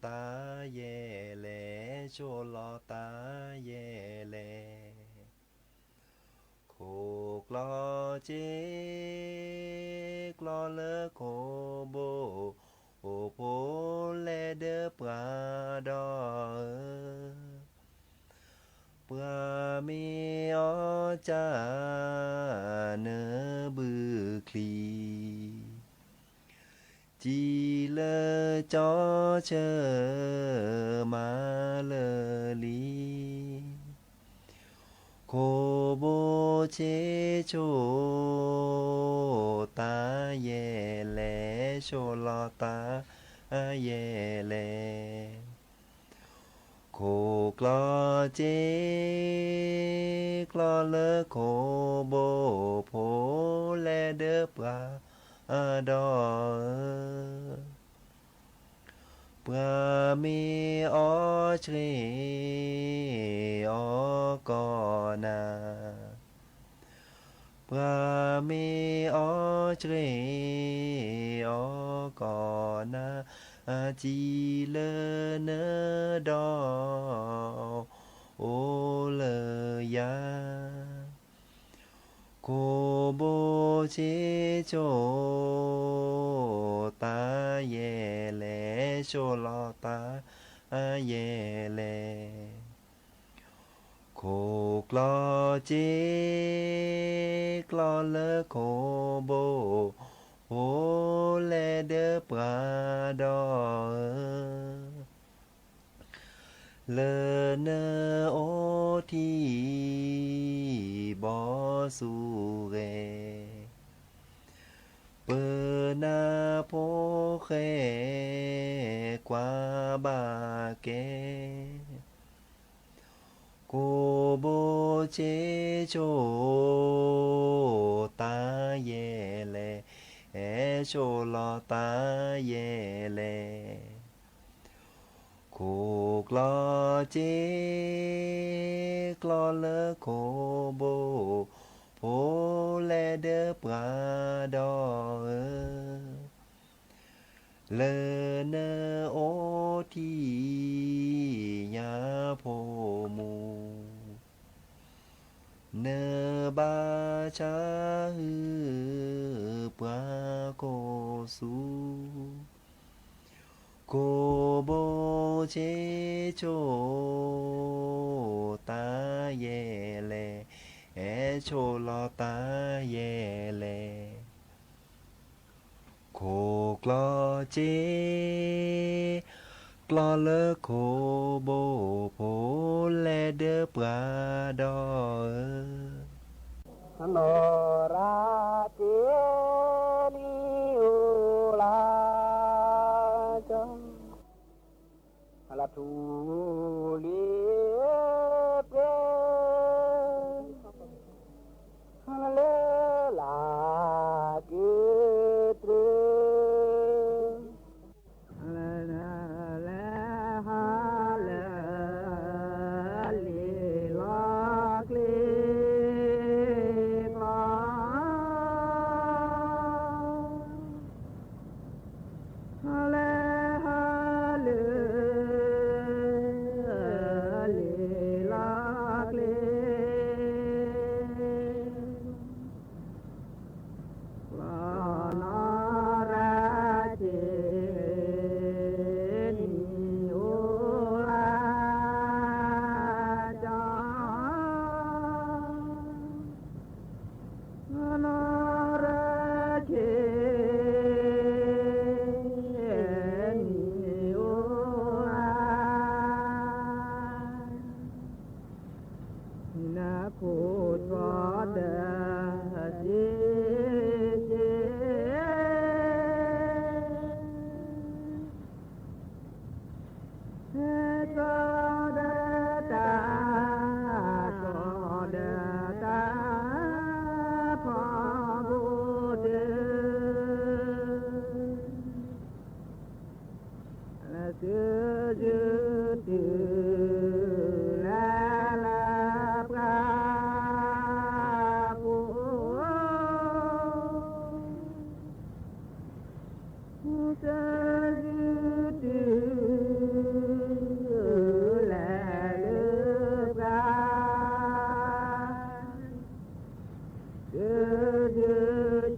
တၢ်ယဲၢ်လဲၣ် ဆိလီၤတၢ်ယဲၢ်လဲၣ် ခိၣ်ကျီၢ်စ့ ကျီၢ်လၢခိၣ်ဘိၣ် အိၣ်ဖိလဲၤဒီးပှၤဒီးဧၢ ပှၤမ့ၢ်အီၣ်ကၢ် နဘုၣ်ချံ စံးလၢကၠီဆၢ မၤလၢာ်လံ ခိၣ်ဘိၣ်ဆ့ဆိ တၢ်ယဲၢ်လဲၣ် ဆိလီၤတၢ်ယဲၢ်လဲၣ် ခိၣ်ကျီၢ်စ့ ကျီၢ်လၢခိၣ်ဘိၣ် ဖိလဲၤဒီးပှၤဒီးဧၢ ပှၤမ့ၢ်အီၣ်ဆှ့ အီၣ်ကီၢ်နၤ ပှၤမ့ၢ်အီၣ်ဆှ့ အီၣ်ကီၢ်နၤ စံးလၢနဒီး အိၣ်လၢယၤ ခိၣ်ဘိၣ်ဆ့ဆိ တၢ်ယဲၢ်လဲၣ် ဆိလီၤတၢ်ယဲၢ်လဲၣ် ခိၣ်ကျီၢ်စ့ ကျီၢ်လၢခိၣ်ဘိၣ် ဖိလဲၤဒီးပှၤဒီးဧၢ လၢနအိၣ်ထံ ဘီဆူၣ်ဂဲၤ ပနၢ်ဖိဃဲ ကွၢ်ဘၣ်ကဲ ခိၣ်ဘိၣ်ဆ့ဆိ တၢ်ယဲၢ်လဲၣ် ဆိလီၤတၢ်ယဲၢ်လဲၣ် ခိၣ်ကျီၢ်စ့ ကျီၢ်လၢခိၣ်ဘိၣ် ဖိလဲၤဒီးပှၤဒီးဧၢ လၢနအိၣ်ထံ ညါဖိမုၣ် နဘၣ်ဆါဟုၣ် ပှၤကိးဆူ ခိၣ်ဘိၣ်ဆ့ဆိ တၢ်ယဲၢ်လဲၣ် ဆိလီၤတၢ်ယဲၢ်လဲၣ် ခိၣ်ကျီၢ်စ့ ကျီၢ်လၢခိၣ်ဘိၣ် ဖိလဲၤဒီးပှၤဒီးဧၢ နီၢ်ရၤတ့လံအိၣ်လၢကၠီ လၢထူလံ ပှဲၤ လၢလၢက့ၤတြၢၤ လၢဟါလၢ လံလီၤကျ့ လၢဟါလၢ လံလီၤကျ့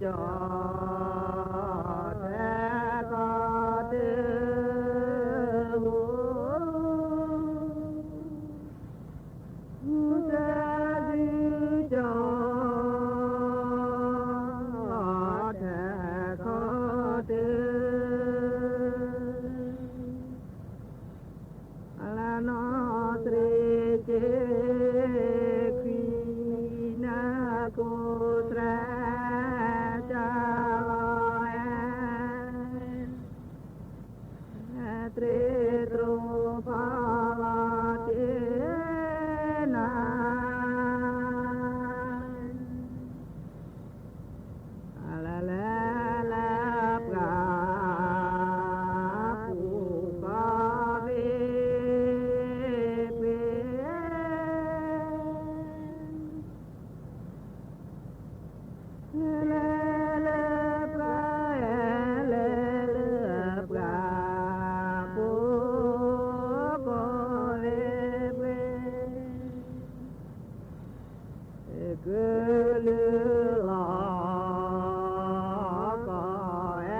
တဲကီတၢ် မူတၢ်ဒုးကီ တဲကီတၢ် အလၢနီၢ်သရ့က့ၤ ခွံနၢ်ကိးသရၣ် တၢ်လီၤအဲၣ် သရ့တြိဖီလီၤတ့ၢ်နၤ အလၢလၢလၢပှၤပူၤကီၢ်ဘ့ၣ်ပှ့ၤ လၢလၢပှၤ လၢလၢပှၤ ပူၤကီၢ်ဘ့ၣ်ပှ့ၤ ကလုာ်လီၤ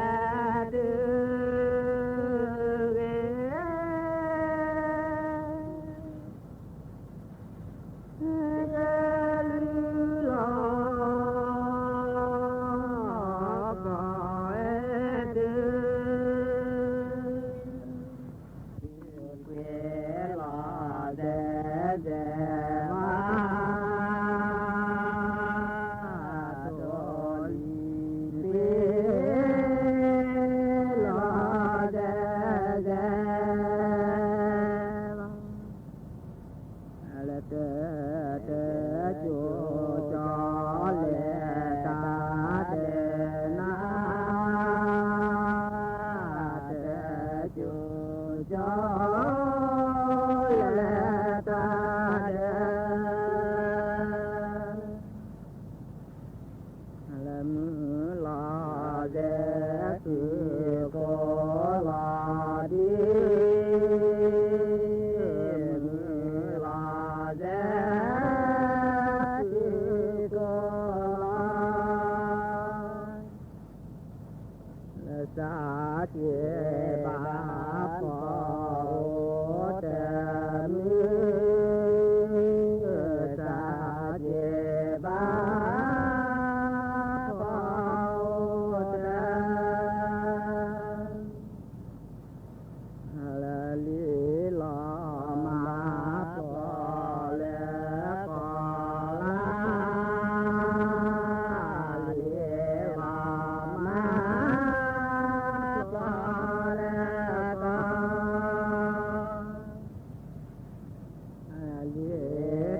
ကီၢ်အဲၣ်တဂ့ၤ ကလုာ်လီၤ ကီၢ်အဲၣ်တဂ့ၤ ပှ့ၤလီၤဒဲဒဲဘၣ် ဒိးလံၤပှ့ၤလီၤဒဲဒဲဘၣ် လၢတၢ်တၢ်ကၠိကၠီ လၢတၢ်ဒဲးနၤ တၢ်ကၠိကၠီ လၢတၢ်ဒဲး လၢမုၢ်လီၤဒဲး သုးကိးလီၤဒံး မုၢ်လီၤဒဲး သုးကိးလီၤ လၢစၢ်က့ၤဘၣ်ပှၤအိၣ်တမုၢ် စၢ်က့ၤဘၣ်ပှၤအိၣ်တ လၢလံလီၤမၤပီၢ်လၢကီၢ်လၢ် လံလီၤမၤပီၢ်လၢကီၢ် လံ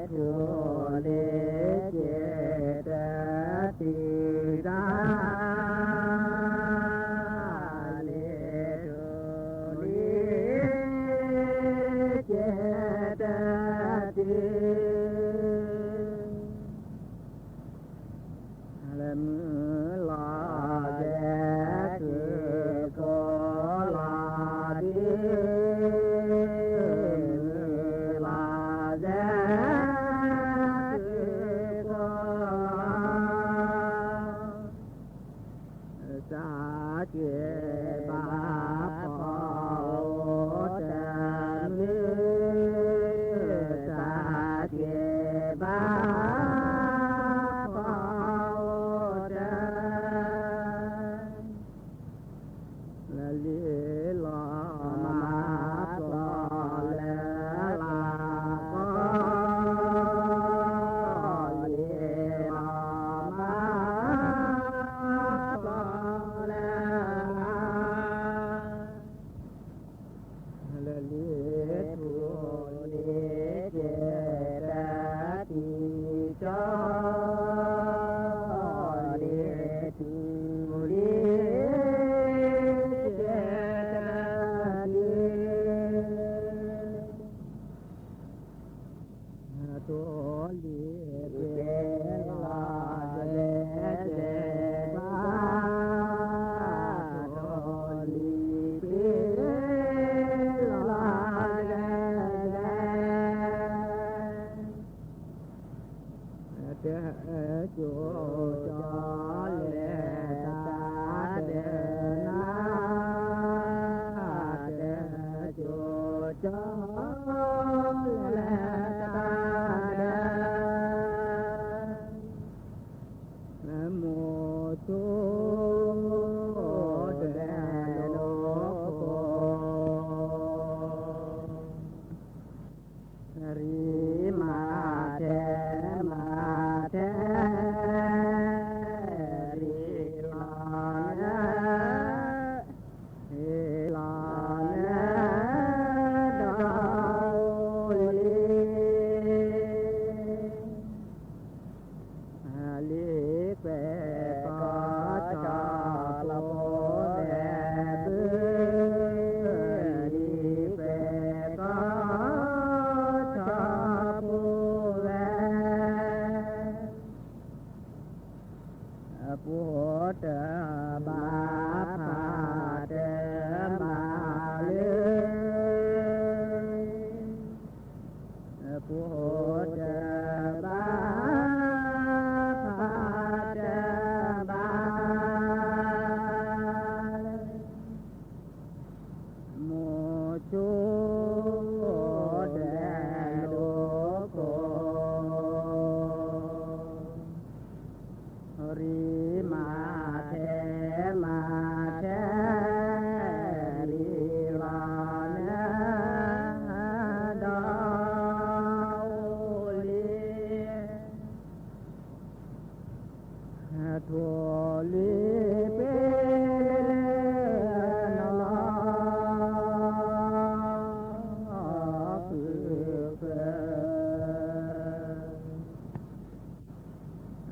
ထူလံက့ၤတတုၤတၢ် လံထူလံက့ၤတတုၤ လၢမုၢ်လီၤဒဲး သုးကိးလီၤဒံး မုၢ်လီၤဒဲး သုးကိးလီၤ စၢ်က့ၤဘၣ်ပှၤအိၣ်တမုၢ် စၢ်က့ၤဘၣ်ပှၤအိၣ်တ တၢ်ကၠိကၠီလဲၤတၢ်ဒီးနၤ, တၢ်ကၠိကၠီလဲၤတၢ်ဒီး မိၢ်ဆိဒီးလိာ်ခိၣ်, ရံမၤထဲမၤထဲ, ရံလီၤနၤ, ရံလီၤနၤဒီးအိၣ်လံ လံကွဲးကီၢ်စီၤပီၣ်ဒီးဘု, လံကွဲးကီၢ်စီၤပီၣ်ဝဲ, အပူၤတဘၣ်ဖးတဘၣ်လၢ အပူၤတဘၣ်ဖးတဘၣ် မိၢ်ဆိဒီးလိာ်ခိၣ်, ရံမၤထဲမၤထဲ, ရံလီၤနၤဒီးအိၣ်လံ ထိၣ်လွံၢ်ပ့ၤလၢနလီၤဃုာ်ဃၢ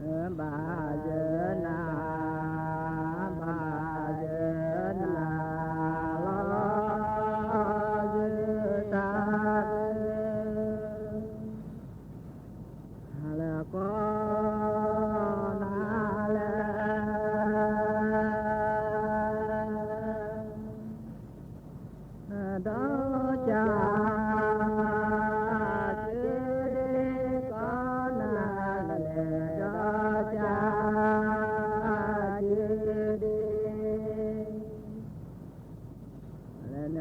ၤ, ဘၣ်ယၢနၤ, ဘၣ်ယၢနၤလီၤ ယတၢ် လၢကီၢ်နၤလၢ ဒီးကၢ်က့ၤဒ် ကီၢ်နၤလၢ ဒီးကၢ်က့ၤဒ် လၢနၤဒီးနၤ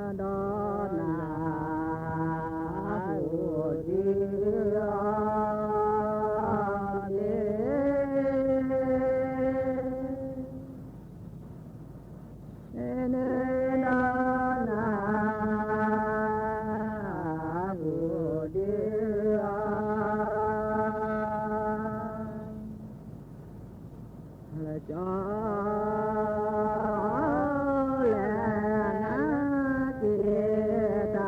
ဟူဒုးအီၤန့ၣ် နၤဒီးနၤ ဟူဒုးအီၤ လၢကၠီ လၢနၤက့ၤတၢ် ကၠီ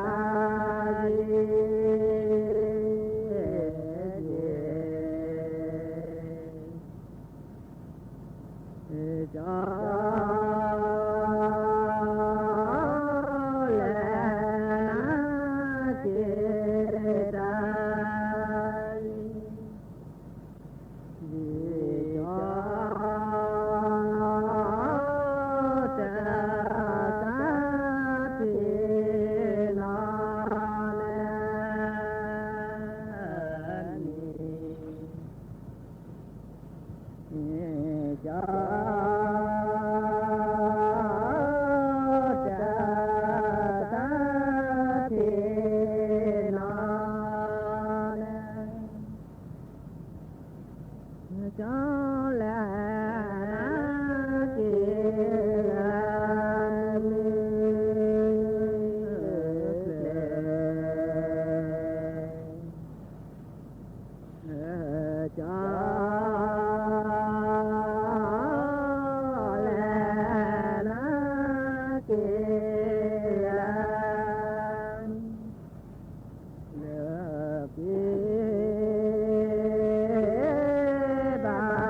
လၢနၤက့ၤတၢ် ယကၠီ တၢ်သးဖံးနီၢ် န့ၣ် ကၠီ တၢ်သးဖံးနီၢ် န့ၣ် ကၠီ လၢနၤက့ၤလၢမုၢ်ကျဲ ကၠီ လၢနၤက့ၤလၢ လၢက့ၤ ဘၣ်လၢ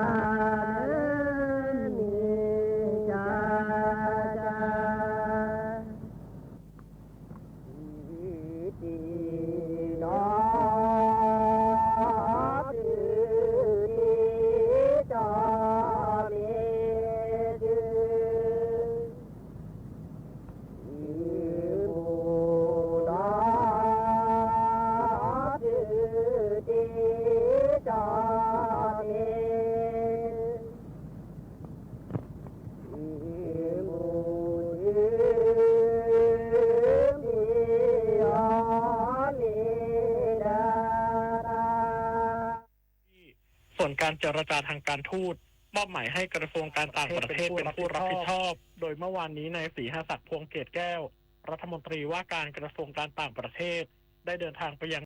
ส่วนการเจรจาทางการทูต มอบหมายให้กระทรวงการต่างประเทศเป็นผู้รับผิดชอบ โดยเมื่อวานนี้นายศรีหศักดิ์ พวงเกตแก้ว รัฐมนตรีว่าการกระทรวงการต่างประเทศ ได้เดินทางไปยัง